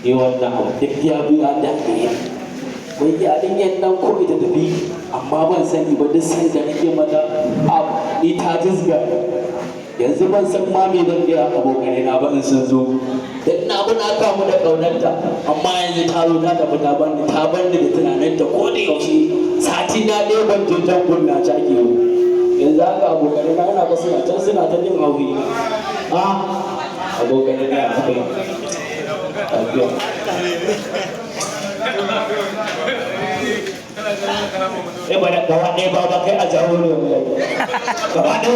Ni wannan abu duk ya biya da ni. Wai yarinyar nan ko ita tafi, amma ban sani ba. Duk sanda nake mata abu, ni ta jizga. Yanzu ban san ma me zan gaya abokanai na ba in sun zo, dan na bi na kamu da ƙaunarta, amma yanzu ta zo ta tafi, ta banni da tunaninta ko da yaushe. Sati na ɗaya ban je can gunna ta ke. Yanzu haka abokanai na yana ba suna can suna ta jin hauhi na. Ah, abokanai na, akwai lafiya. Eh, ba gaba ɗaya ba ba kai a jawo ne wallahi. Gaba ɗaya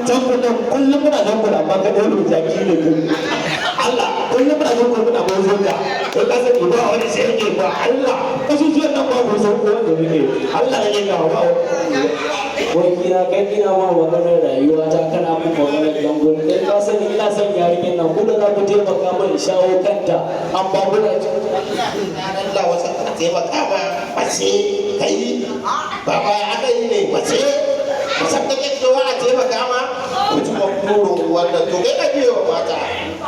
can kullum kullum muna zan kullum, amma ka ɗaya jaki ne kai. Allah, kullum muna zan kullum, muna mun zonka. Kai ka sani ba wani sai yake ba. Allah, kasusuwan nan ba mu san ko wanda muke. Allah ya ga ba wai kina kai ina ma maganar rayuwa ta, kana mun maganar dangon. Kai ka sani ina son yarinyar nan, ku da za ku taimaka min in shawo kanta, amma kuna Allah, wasu ka taimaka ma mace kai. Baba, aka yi ne mace mace kake cewa a taimaka ma? Ku ci burin wannan. To kai ka biyo mata.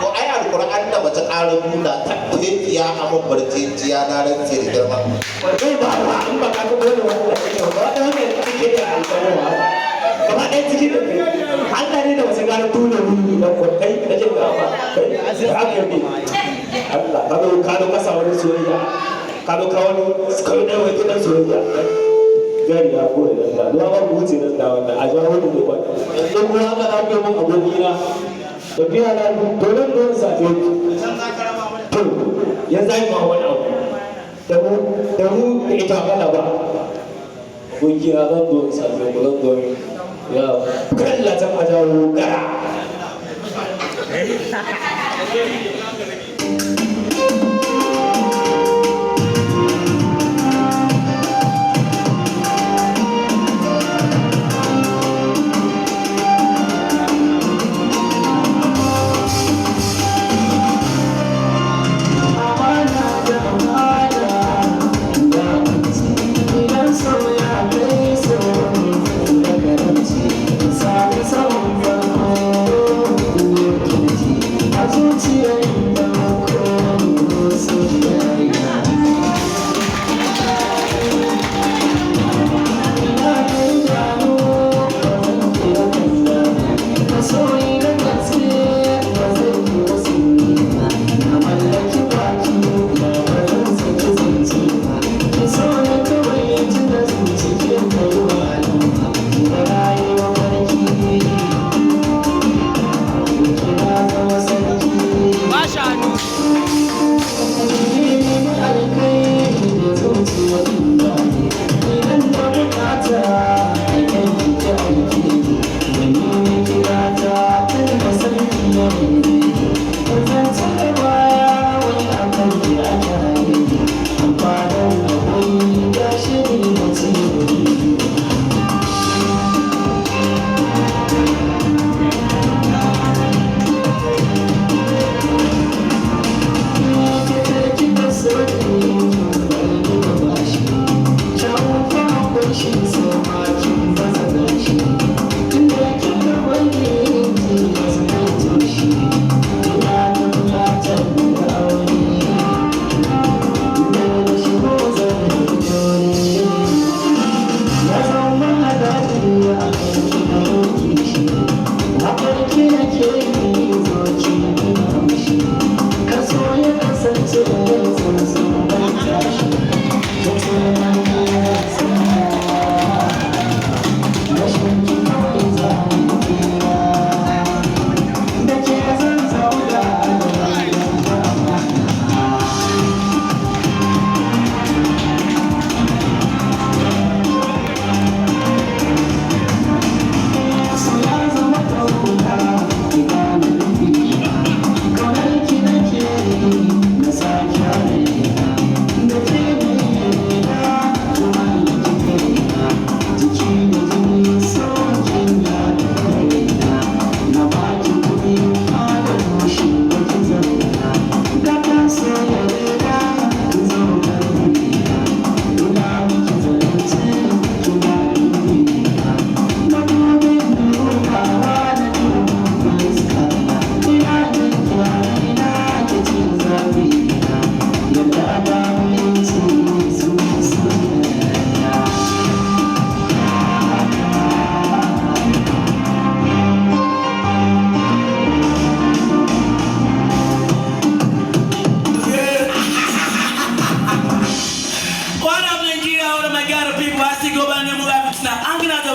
To ai Alkur'an da mace ƙara nuna ta tekiya a mabarciya, na rantse da girma. Kai ba ba in ba ka ga dole wannan ne ba da wannan cike da alƙawarin ba gaba ɗaya ciki da kai. Allah ne da wasu gane tuna wuri da ko kai da jin gaba kai da haka ne. Allah, ka zo ka sa wani soyayya, ka zo ka wani kai da wani gidan soyayya gari ya kore da Allah ruwa ba mu wuce nan da wannan a jawo da ne ba. Yanzu kuma haka na kai mun abokina tafiya na dole don safe. To yanzu ai ma wani abu da mu da ita kana ba abokina. Zan zo in same ku, zan zo ya kalla can a jawo gara. Amana da amana da idan so ya kai so da karamci sami sahun farko, a zuciyar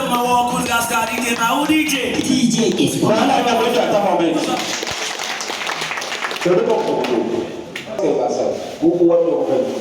Mawa DJ na DJ. DJ is Ba ana ina mai ta tafa mai. To duka ku. Sai ba sa. Ku ku wannan kai.